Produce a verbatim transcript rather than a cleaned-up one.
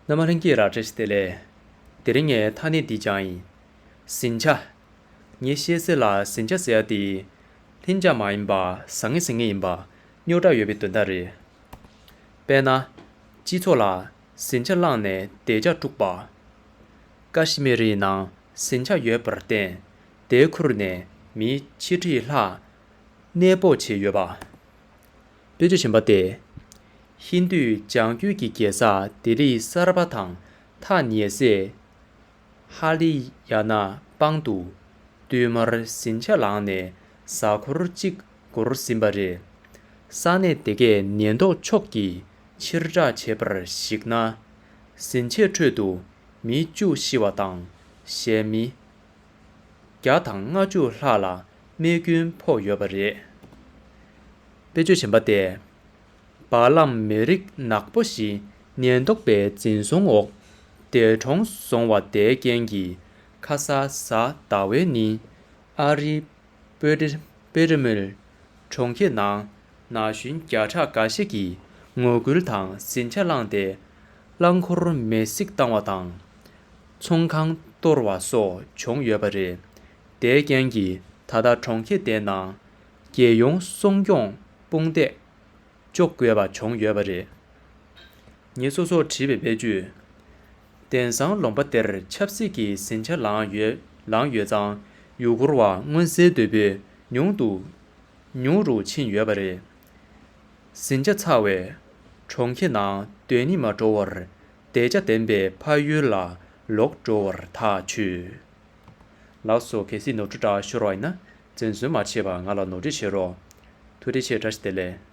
རྣམ་པ་ལྷན་རྒྱས་ལ་བཀྲ་ཤིས་བདེ་ལེགས། དེ་རིང་ངས་ཐ་སྙད་འདི་སྦྱངས་ཡིན། ཟིན་ཆ། ངས་བཤད་ཚད་ལ་ཟིན་ཆ་ཟེར་ཡ་དེ། ལྷིང་འཇགས་མ་ཡིན་པ། ཟང་ངེ་ཟིང་ངེ་ཡིན་པ། རྙོག་དྲ་ཡོད་པའི་དོན་དག་རེད། དཔེར་ན། སྤྱི་ཚོགས་ལ་ཟིན་ཆ་བླངས་ནས་བདེ་འཇགས་དཀྲུགས་པ། ཀ་ཤི་མིར་རིའི་ནང་ཟིན་ཆ་ཡོད་པར་བརྟེན། དེ་ཁུར་ནས་མི་ཆིག་ཁྲི་ལྷག་གནས་སྤོ་བྱས་ཡོད་པ། དཔེ་བརྗོད་གཞན་པ་སྟེ། ཧིན་རྡུའི་ལྗང་བཀོད་ཀྱི་རྒྱལ་ས་ལྡི་ལི་གསར་པ་དང་ཐག་ཉེ་སའི་ཧ་ལི་ཡ་ན་པང་དུ་བསྟུད་མར་ཟིན་ཆ་ལངས་ནས་གཟའ་འཁོར་གཅིག་འགོར་ཟིན་པ་རེད། ས་གནས་དེ་གས་ཉེན་རྟོག་ཕྱོགས་ཀྱིས་ཕྱིར་བསྒྲགས་བྱས་པར་གཞིགས་ན། ཟིན་ཆའི་ཁྲོད་དུ་མི་བཅུ་ཤི་བ་དང་གཞན་མི་བརྒྱ་དང་ལྔ་བཅུ་ལྷག་ལ་རྨས་སྐྱོན་ཕོག་ཡོད་པ་རེད། དཔེ་བརྗོད་གཞན་པ་སྟེ། བར་ལམ་མི་རིགས་ནག་པོ་ཞིག་ཉེན་རྟོག་པས་འཛིན་བཟུང་འོག་འདས་གྲོངས་སོང་བ་དེའི་རྐྱེན་གྱིས། ཁ་ས་གཟའ་ཟླ་བའི་ཉིན་ཨ་རིའི་པེ་ཏི་པེ་ཏི་མིལ་གྲོང་ཁྱེར་ནང་ན་གཞོན་བརྒྱ་ཕྲག་འགའ་ཤས་ཀྱིས་ངོ་རྒོལ་དང་ཟིན་ཆ་བླངས་ཏེ། རླངས་འཁོར་མེ་བསྲེགས་བཏང་བ་དང་། ཚོང་ཁང་གཏོར་བ་སོགས་བྱུང་ཡོད་པ་རེད། དེའི་རྐྱེན་གྱིས་ད་ལྟ་གྲོང་ཁྱེར་དེའི་ནང་རྒྱལ་ཡོངས་སྲུང་སྐྱོང་དཔུང་སྡེ་འཇོག་དགོས་པ་བྱུང་ཡོད་པ་རེད། ངས་སོ་སོར་བྲིས་པའི་དཔེ་བརྗོད། དེང་སང་ལུང་པ་དེར་ཆབ་སྲིད་ཀྱི་ཟིང་ཆ་ལངས་ཡོད་ལངས་ཡོད་ཙང་། ཡུལ་སྐོར་བ་མངོན་གསལ་དོད་པོས་ཉུང་དུ་ཉུང་རུ་ཕྱིན་ཡོད་པ་རེད། ཟིང་ཆ་ཚ་བའི་གྲོང་ཁྱེར་ནང་སྡོད་ནི་མ་འགྲོ་བར། བདེ་འཇགས་ལྡན་པའི་ཕ་ཡུལ་ལ་ལོག་འགྲོ་བར་ཐག་ཆོད། ལགས་སོ། གལ་སྲིད་ནོར་འཁྲུལ་འདྲ་ཤོར་བ་ཡིན་ན། འཛེམ་ཟོན་མ་བྱེད་པར་ང་ལ་ནོར་འཁྲུལ་བྱེད་རོགས། ཐུགས་རྗེ་ཆེ། བཀྲ་ཤིས་བདེ་ལེགས།